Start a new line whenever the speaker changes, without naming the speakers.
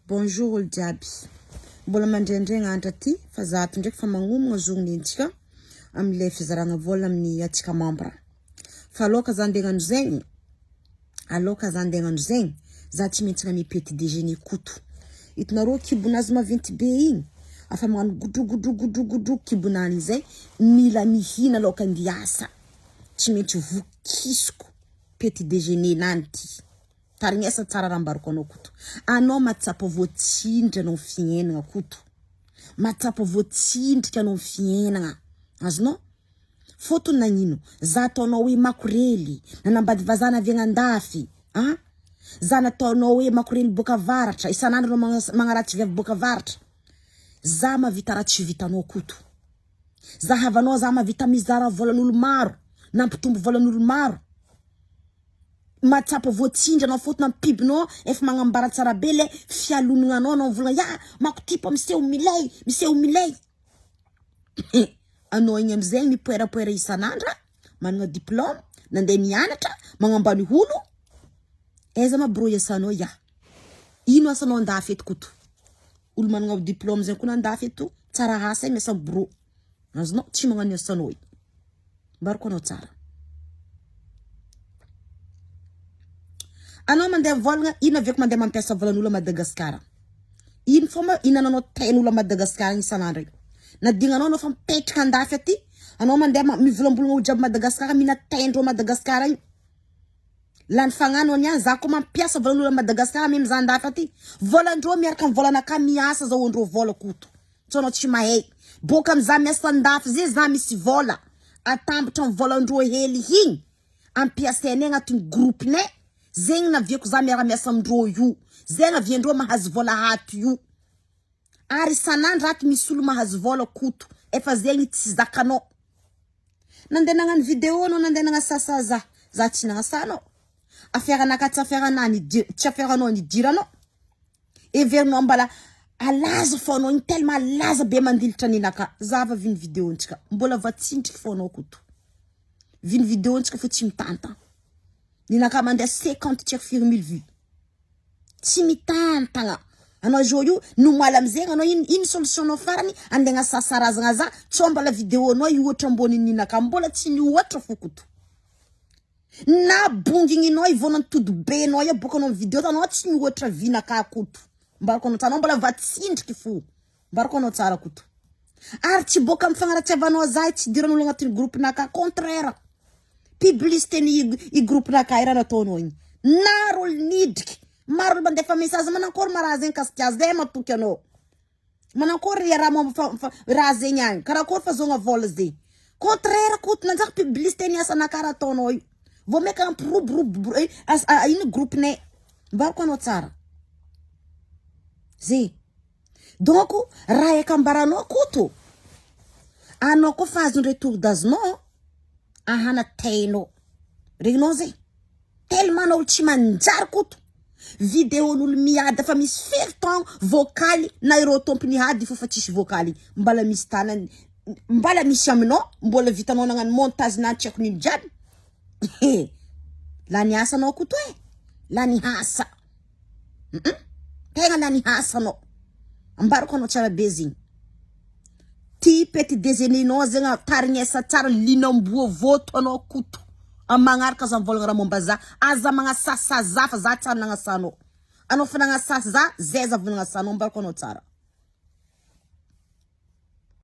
Bonjour olo jiaby. Mbola mandraindraigna andra ty fa za ato ndraiky fa magnomagna journée ntsika amle fizaragna vola amin'ny atsika membre. Fa aloka za andeha hagnano zegny, aloka za andeha hagnano zegny, za tsy maintsy magname petit déjeuner koto. Hitanareo kibonazy maventy be igny, afa magnano godrogodrogodrogodro kibonany igny zay, mila mihina aloka andeha hiasa. Tsy maintsy vokisiko petit déjeuner nany ty. Tarignesa tsara raha ambarako anao Koto. Anao mahatsapa voatsindry anao fiainagna Koto. Mahatsapa voatsindrika anao fiainagna. Azonao? Fotony nagnino? Za ataonao hoe makorely, nanambady vazaha navy andafy. Ah? Za nataonao hoe makorely boaka avaratra, isan'andro anao magnaratsy viavy boaka avaratra. Za mahavita raha tsy vitanao Koto. Za havanao za mahavita mizara volan'olo maro, nampitombo volan'olo maro. Mahatsapa voatsindry anao fotony am pub-nao efa magnambara tsara be le fialonagna anao anao mivolagna ya mako tipo miseho milay miseho milay anao igny amizay mipoerapoera isan'andra managna diplôme nandeha nianatra magnambany olo aiza ma bureau iasanao ya ino asanao andafy eto koto olo managna diplôme zegny koa andafy eto tsara asa miasa bureau azonao tsy magnano asanao io Ambarako anao tsara. Anao mandeha mivolagna ino avy eko mandeha mampiasa volan'olo a Madagascar. Ino fô ma inananao tain'olo a Madagascar agny isan'andro igny. Nadignanao anao fa mipetraka andafy aty, anao mandeha mivolambolagna olo jiaby Madagascar mihina taindreo a Madagascar agny. Lany fagnahy anao niany, za koa mampiasa volan'olo a Madagascar meme za andafy aty. Volandreo miaraka amy volanakahy miasa azahoandreo vola koto. Tsy anao tsy mahay. Boka am za miasa andafy zay za misy vola atambatra am volandroa hely igny ampiasainay agnatin'ny groupe nay zegny naviako za miara miasa amindreo io zay naviandreo mahazo vola ato io ary isan'andro ato misy olo mahazo vola koto efa zegny tsy zakanao nandeha nagnano video anao nandeha nagnasasa za za tsy nagnasa anao affaire-naka tsy affaire-na nidir tsy affaire-nao nidiranao Heverinao mbala alaza fô anao igny tellement alaza be mandilitra ninaka zava viny video ntsika mbola vatsindriky fô anao koto viny video ntsika fô tsy mitanta ninaka mandeha 50 tsy firy mille vues tsy mitantagna anao zo io nomaly amizegny anao ino ino solution nao farany andeha agnasasa razagna za tsô mbola video anao hiohatra ambony ninaka mbola tsy nihoatra fô koto Na bongign'inao ivona ny todibenao io aboakanao amin'ny video anao tsy mihoatra vinaka koto mbarako anao tsara anao mbola vatsindriky fo mbarako anao tsara koto ary tsy boaka amin'ny fagnaratsiavanao za tsy idiran'olo agnatin'ny groupe naka contraire publicité ny i groupe naka raha nataonao igny maro olo nidriky maro olo mandefa message manankory ma raha zegny kasika zay matoky anao Manankory ry raha momba fa, fa raha zegny agny? Karakory fahazoagna vola zegny? Contraire koto nanjary publicité ny asanà karaha ataonao io. Vao maika hampiroborobo eh, as, a, ino groupe-nay. Ambarako anao tsara. Zegny. Donc raha haiko ambaranao koto, anao koa fa azon'ny retour d'aznao, ahana tainao. Regninao zegny? Tellement anao tsy manjary koto. Video n'olo miady efa misy firy taogno vokaly na ireo tompony ady fo fa tsisy vokaly mbala misy tanany mbala misy aminao mbola vitanao nagnano montage na tsy haiko nino jiaby lany asa anao koto e lany asa tegna lany asa anao ambarako anao tsara be zegny Ty petit déjeuner nao zegny tarignesa tsara linamboa voto anao koto am magnaraka aza mivolagna raha momba za aza magnasasa za fa za tsary nagnasanao anao fa nagnasasa za zay za vao nagnasanao ambarako anao tsara.